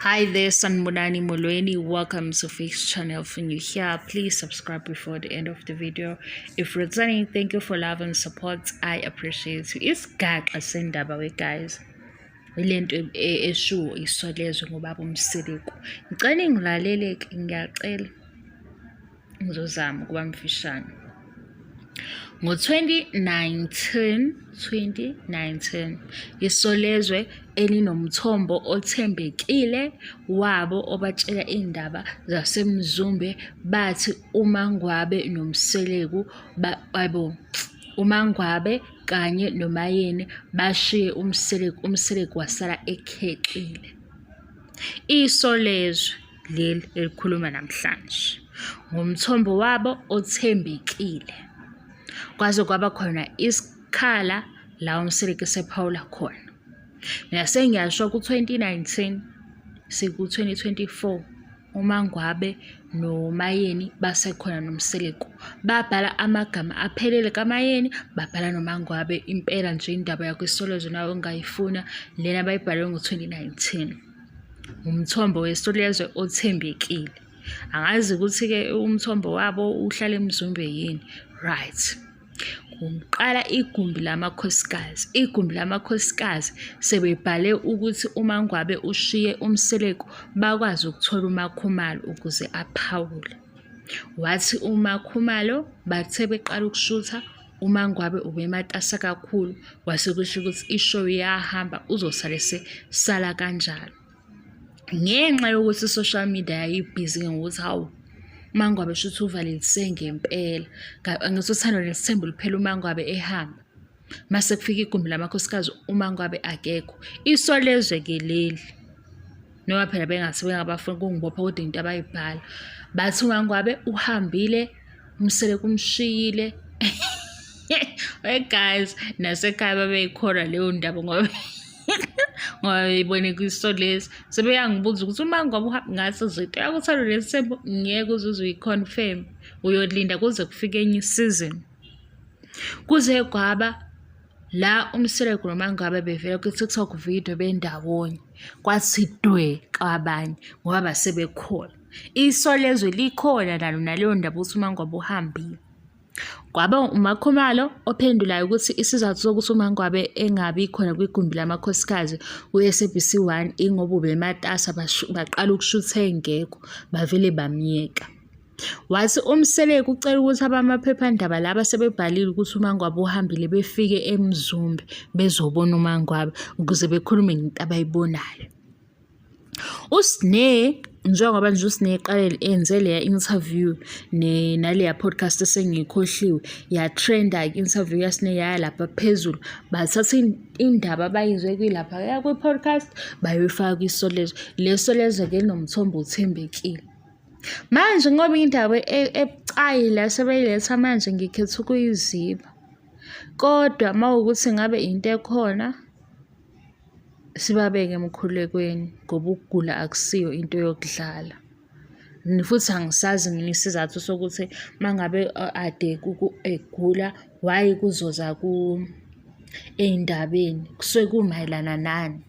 Hi there, Sanibonani Molweni. Welcome to Face Channel. If you're new here, please subscribe before the end of the video. If returning, thank you for love and support. I appreciate you. Isigaxa sendaba we guys. Ilento eshiwo isolezwe ngobaba uMseleku. Ngicela ningilalele-ke, ngiyacela. Ngizozama ukuba mfishane. Ngo-2019, 2019, Isolezwe elinomthombo othembekile wabo obatshela izindaba zaseMzumbe bathi uMangwabe noMseleku babo uMangwabe kanye noMayeni bashiye uMseleku, uMseleku wasala ekhexile. Isolezwe leli elikhuluma namhlanje ngomthombo wabo othembekile. Kwaze kwaba khona isikhala la uMseleku esephawula khona. Mina sengiyasho ku-2019 siku-2024 uMangwabe noMayeni basekhona noMseleku. Babhala amagama aphelele kaMayeni, babhala noMangwabe impela nje indaba yakwiSolezwe nawe ongayifuna lena abayibhale ngo-2019. Umthombo weSolezwe othembekile. Angazi ukuthi-ke umthombo wabo uhlala eMzumbe yini. Right. Kuqala igumbi lamakhosikazi. Igumbi lamakhosikazi sebebhale ukuthi uMangwabe ushiye uMseleku bakwazi ukuthola uMakhumalo ukuze aphawule. Wathi uMakhumalo bathe beqala ukushutha uMangwabe ubematasa kakhulu wase kusho ukuthi ishow iyahamba uzosale sesala kanjalo. Ngenxa yokuthi i-social media yayibhizi ngokuthi hawu uMangwabe shuthi uvalelise ngempela angithi uthando nesithembu luphela uMangwabe ehamba. Mase kufika igumbi lamakhosikazi uMangwabe akekho. Isolezwe-ke leli noma phela bengase bengabafuni ukungibopha kodwa into abayibhala bathi uMangwabe uhambile uMseleku umshiyile. Hey guys, nasekhaya babeyikholwa leyo ndaba ngoba ngoba beyibone kwiSolezwe. Sebeyangibuza ukuthi uma ngoba uhamba ngathi uzoyithola kuthando nesithembu ngeke uze uze uyi-confirm. Uyolinda kuze kufike enye isizini. Kuze kwaba la uMseleku noMangwabe bevela kwi-TikTok video bendawonye kwathi dwe kwabanye ngoba basebekhona. Isolezwe likhona nalo naleyo ndaba ukuthi uMangwabe uhambile. Kwaba uMakhumalo ophendulayo ukuthi isizathu sokuthi uMangwabe engabi khona kwigumbi lamakhosikazi kwi-SABC 1 ingoba ubematasa baqala ukushutha engekho bavele bamyeka. Wathi uMseleku ucela ukuthi abamaphephandaba laba sebebhalile ukuthi uMangwabe uhambile befike eMzumbe bezobona uMangwabe ukuze bekhulume ngento abayibonayo. USne njengoba nje uSne eqale enze leya interview naleya podcast esengiyikhohliwe yatrenda i-interview yaSne yaya lapha phezulu bathatha indaba abayizwe kwilapha kwi-podcast bayoyifaka kwiSolezwe. Le Solezwe-ke linomthombo othembekile. Manje ngoba indaba e, ebucayi la sebeyiletha manje ngikhetha ukuyiziba. Kodwa uma wukuthi ngabe into ekhona sibabeke emkhulekweni ngoba ukugula akusiyo into yokudlala. Futhi angisazi mina isizathu sokuthi uma ngabe ade egula why kuzoza ey'ndabeni, kusuke kumayelana nani?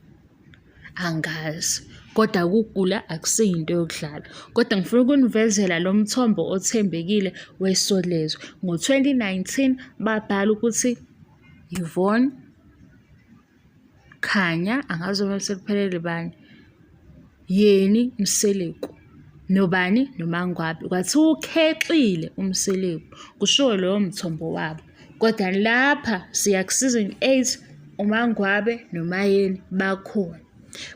Angazi, kodwa ukugula akusiyo into yokudlala. Kodwa ngifuna ukunivezela lo mthombo othembekile weSolezwe. Ngo-2019 babhala ukuthi Yvonne Khanya, angazi noma sekuphelele bani, Yeni Mseleku nobani noMangwabe. Kwathiwa ukhexile uMseleku, kushiwo lowo mthombo wabo. Kodwa lapha siya ku-season 8 uMangwabe noMayeni bakhona.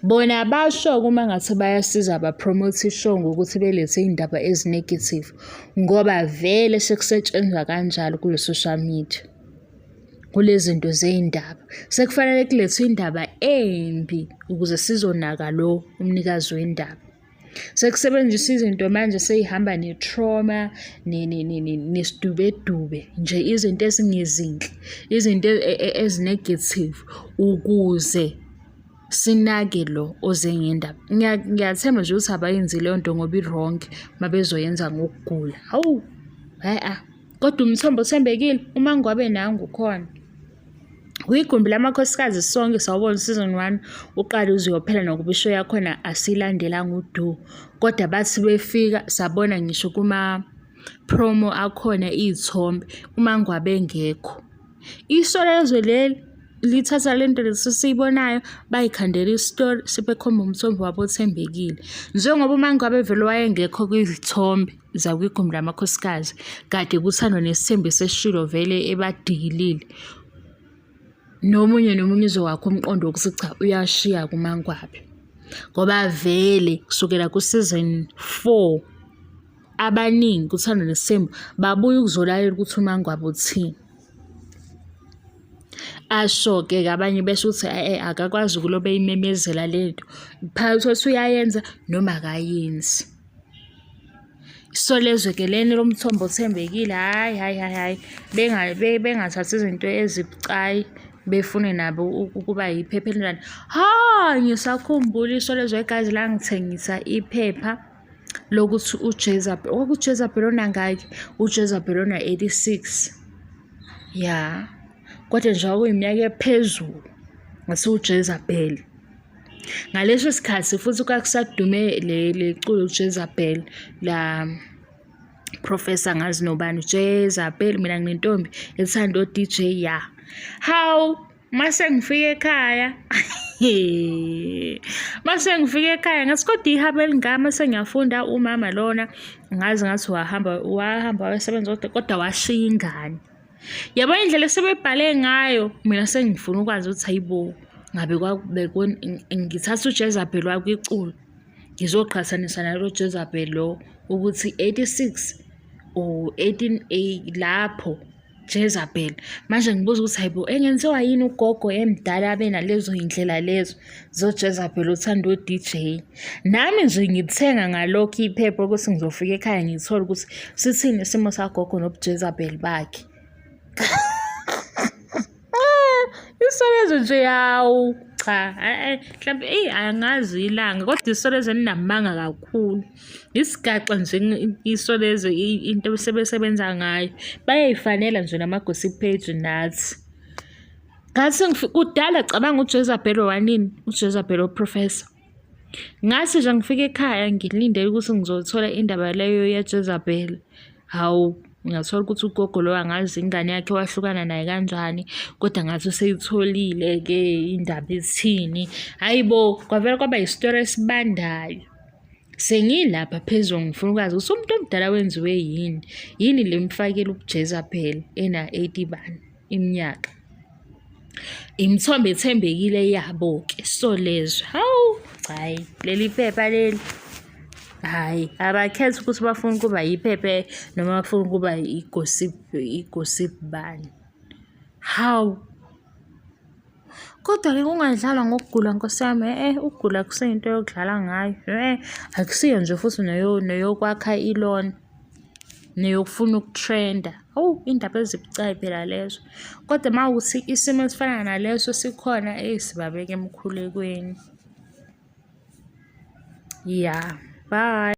Bona basho-ke uma ngase bayasiza ba-promote i-show ngokuthi belethe iy'ndaba ezi-negative ngoba vele sekusetshenzwa kanjalo kule social media. Kule zinto zey'ndaba. Sekufanele kulethwe indaba embi ukuze sizonaka lo umnikazi wendaba. Sekusebenziswa izinto manje sey'hamba ne-trauma nesidubedube nje izinto ezingezinhle, izinto ezi-negative ukuze sinake lo oze ngendaba. Ngiyathemba nje ukuthi abayenzi leyo nto ngoba i-wrong uma bezoyenza ngokugula. Hawu, hhayi a. Kodwa umthombo othembekile uMangwabe nangu ukhona. Kwigumbi lamakhosikazi sonke sawubona season 1 uqale uze uyophela nokuba ishow yakhona asiyilandelanga udu kodwa bathi befika sabona ngisho kuma-promo akhona iy'thombe uMangwabe engekho. Isolezwe leli lithatha le nto lesi esiyibonayo bayikhandela isitori sebekhomba umthombo wabo othembekile. Njengoba uMangwabe vele wayengekho kwizithombe zakwigumbi lamakhosikazi kade kuthandwa nesithembiso esishilo vele ebadikilile. Nomunye nomunye uzowakha umqondo wokuthi cha uyashiya kuMangwabe ngoba vele kusukela ku-season 4 abaningi kuthando nesithembu babuya ukuzolalela ukuthi uMangwabe uthini. Asho-ke abanye besho ukuthi e-e akakwazi ukulobe eyimemezela le nto, phakathi ukuthi uyayenza noma akayenzi. Isolezwe-ke leli lomthombo othembekile, hhayi hhayi hhayi hhayi bengathathi izinto ezibucayi befune nabo ukuba yiphepha elinjani. Ha, ngisakhumbula Isolezwe guys langithengisa iphepha lokuthi uJezebel, kwakuJezebel onangaki? UJezebel ona-86. Ya, kodwa nje kwakuyiminyaka ephezulu ngase uJezebel. Ngaleso sikhathi futhi kwakusadume le culo uJezebel la Professor angazi nobani uJezebel mina nginentombi ethanda o-DJ ya. Hawu mase ngifika ekhaya mase ngifika ekhaya ngathi kodwa ihaba elingaka mase ngiyafunda umama lona ngazi ngathi wahamba wahamba wayosebenza kodwa washiya ingane. Yabo indlela esebebhale ngayo mina sengifuna ukwazi ukuthi hayibo ngabe ngithatha uJezebel wakwiculo ngizoqhathanisa nalo Jezebel lo ukuthi 86 or 18 lapho Jezebel. Manje ngibuza ukuthi hayibo engenziwa yini ugogo emdala abe nalezo yindlela lezo zoJezebel uthanda o-DJ. Nami nje ngithenga ngalokho iphepha ukuthi ngizofika ekhaya ngithole ukuthi sithini isimo sagogo nobuJezebel bakhe. Isolezwe nje yawu cha eh mhlawumbe eyi angazi ilanga kodwa isolezwe linamanga kakhulu. Isigaxa nje isolezwe into sebesebenza ngayo. Bayayifanela nje nama-gossip page nathi. Ngathi kudala cabanga uJezebel wanini uJezebel uProfessor. Ngathi nje ngifika ekhaya ngilindele ukuthi ngizothola indaba leyo yaJezebel. Hawu, ngathola ukuthi ugogo lo angazi ingane yakhe wahlukana naye kanjani, kodwa ngathi useyitholile-ke indaba ithini. Hhayi bo, kwavele kwaba isitori esibandayo. Sengilapha phezulu ngifuna ukwazi ukuthi umuntu omdala wenziwe yini, yini le mfakela ubuJezebel ena-eighty bani iminyaka. Imithombo ethembekile yabo-ke Solezwe. Hawu, hhayi leli phepha leli. Hhayi, abakhethi ukuthi bafuna ukuba yiphepha noma bafuna ukuba i-gossip, i-gossip bani. Hawu. Kodwa-ke kungadlalwa ngokugula nkosi yami, eh ukugula akusiyinto yokudlala ngayo, eh akusiyo nje futhi neyokwakha ilona. Neyokufuna ukuthrenda. Hawu, iy'ndaba ezibucayi phela lezo. Kodwa uma kuwukuthi isimo esifana naleso sikhona, eyi sibabeke emkhulekweni. Ya, bye.